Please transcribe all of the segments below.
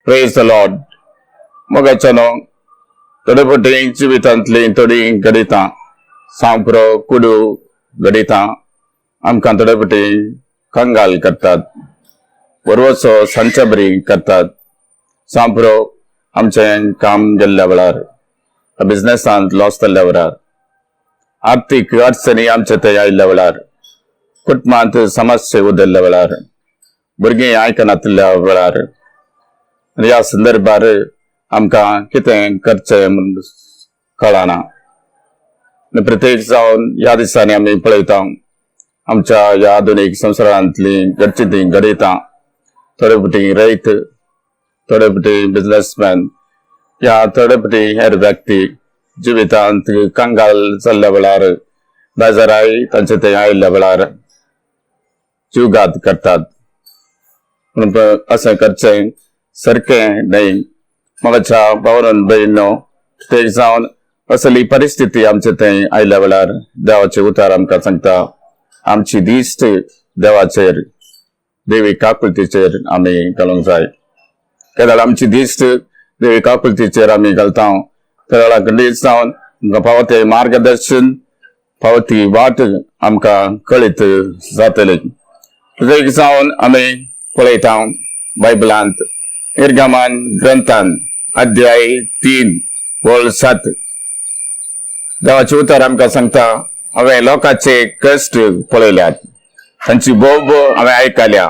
प्रेज the Lord. मोगाच्यानो, थोडे फावटी जिवितांतलीं थोडीं घडितां, सांपरो कुडू घडितां आमकां थोडे फावटी कंगाल करतात, बरोवचो सांच्या बरी करतात. सांपरो आमचें काम गेल्ल्या वेळार, बिजनेसांत लॉस जाल्ल्या वेळार, आर्थीक अडचणी आमचे थंय आयिल्ल्या वेळार, कुटुंबांत समस्या उदयल्ल्या वेळार, भुरगीं आयकनातिल्ल्या वेळार आनी ह्या संदर्भार आमकां कितें करचें म्हूण कळना. आनी प्रत्येक जावन ह्या दिसांनी आमी पळयता, आमच्या ह्या आधुनीक संवसारांतलीं घडची तीं घडयता. थोडे फावटी रयत, थोडे फावटी बिजनसमॅन या थोडे फावटी हेर व्यक्ती जिवितांत कंगाल जाल्ल्या वेळार, बेजाराय तांचे थंय आयिल्ल्या वेळार जीवघात करतात. म्हणून अशें करचें सारकें न्हय. मोगाच्या भावान भयणीनो, ते जावन असली परिस्थिती आमचे थंय आयल्या वेळार देवाचें उतर आमकां सांगता, आमची दिश्ट देवाचेर, देवी काकुळतीचेर आमी घालूंक जाय. केदळ आमची दिश्ट देवी काकुळतीचेर आमी घालता, त्या खंडीत जावन आमकां फावो तें मार्गदर्शन, फावो ती वाट आमकां कळीत जातली. प्रत्येक जावन आमी पळयता, बायबलांत निर्गमन ग्रंथान अध्याय 3 ओळ 7 देवाचें उतर आमकां सांगता, हांवें लोकांचे कश्ट पळयल्यात, तांची बोब हांवें आयकल्या,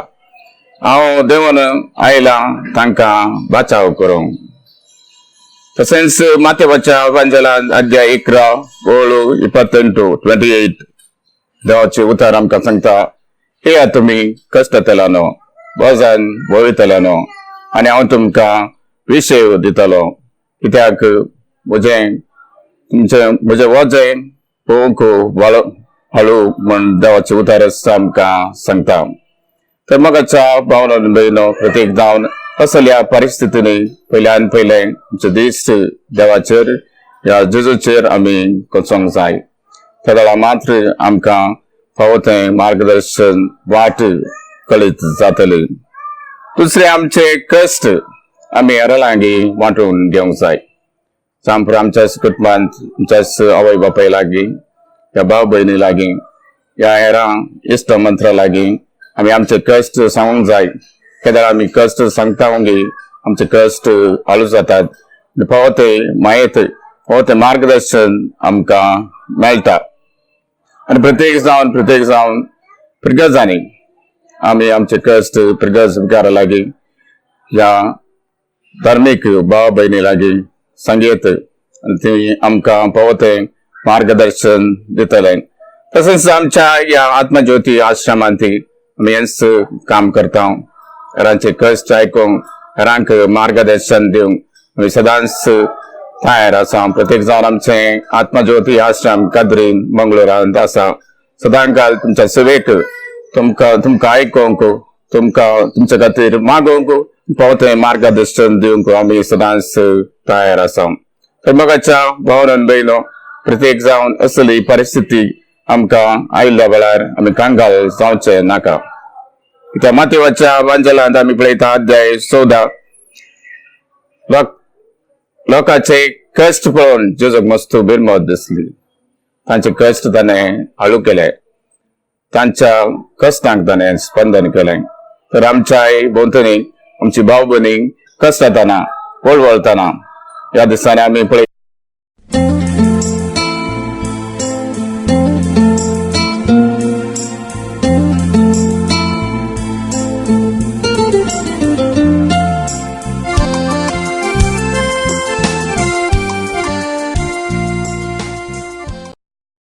हांव देवन आयला तांकां बाचाव करूंक. तशेंच मातेवाच्या वांजेलान अध्याय 11 ओळ 28, 28, देवाचें उतर आमकां सांगता, येया तुमी कश्टतल्यानो, वजन वयतल्यानो आनी हांव तुमकां विशय दितलो, कित्याक म्हजें तुमचें म्हजें वजें पळोवंक हळू म्हण देवाचें उतर आमकां सांगता. तर मोगाच्या भावनो भयणो, प्रत्येक जावन असल्या परिस्थितीनी पयल्यान पयलें आमचो दिश्ट देवाचेर ह्या जेजूचेर आमी वचोंक जाय. त्या मात्र आमकां फावो तें मार्गदर्शन, वाट कळीत जातली. दुसरें, आमचे कश्ट आमी हेरां लागीं वांटून घेवंक जाय. सामको आमच्या कुटुंबांत आमच्याच आवय बापाय लागीं या भाव भयणी लागीं या हेरां इश्ट मंत्रा लागीं आमी आमचे कश्ट सांगूंक जाय. केन्ना आमी कश्ट सांगता आमचे कश्ट हालू जातात आनी फावो ते मायेत, फावो तें मार्गदर्शन आमकां मेळटा. आनी प्रत्येक जावन फिर्गजांनी आमी आमचे कश्ट फिर्गज विकारा लागीं ह्या धार्मीक भाव भयणी लागीं सांगयत आनी ती आमकां फावो तें मार्गदर्शन दितले. तशेंच आमच्या ह्या आत्मज्योती आश्रमांत आमी हेंच काम करता. हेरांचे कश्ट आयकूंक, हेरांक मार्गदर्शन दिवंक आमी सदांच तयार आसा. प्रत्येक जावन आमचें आत्मज्योती आश्रम कादरीन मंगळुरांत आसा. सदांकाल तुमच्या सेवेक, तुमकां तुमकां आयकूंक, तुमकां तुमच्या खातीर मागोवंक, फावो तें मार्गदर्शन दिवंक आमी सदांच तयार आसा. तर मोगाच्या भावान भयणो, प्रत्येक जावन असली परिस्थिती आमकां आयिल्ल्या वेळार आमी कांगाल जावचें नाका, कित्याक मातेवाच्या वांजेलांत आमी पळयता अध्याय 14, लोकांचे कश्ट पळोवन जेजूक मस्त बिरमत दिसली. तांचे कश्ट ताणें हाळू केले, तांच्या कश्टांक ताणें स्पंदन केलें. तर आमच्याय भोंवतणी आमची भाव भयणी कश्टताना, वळवळताना ह्या दिसांनी आमी पळयता.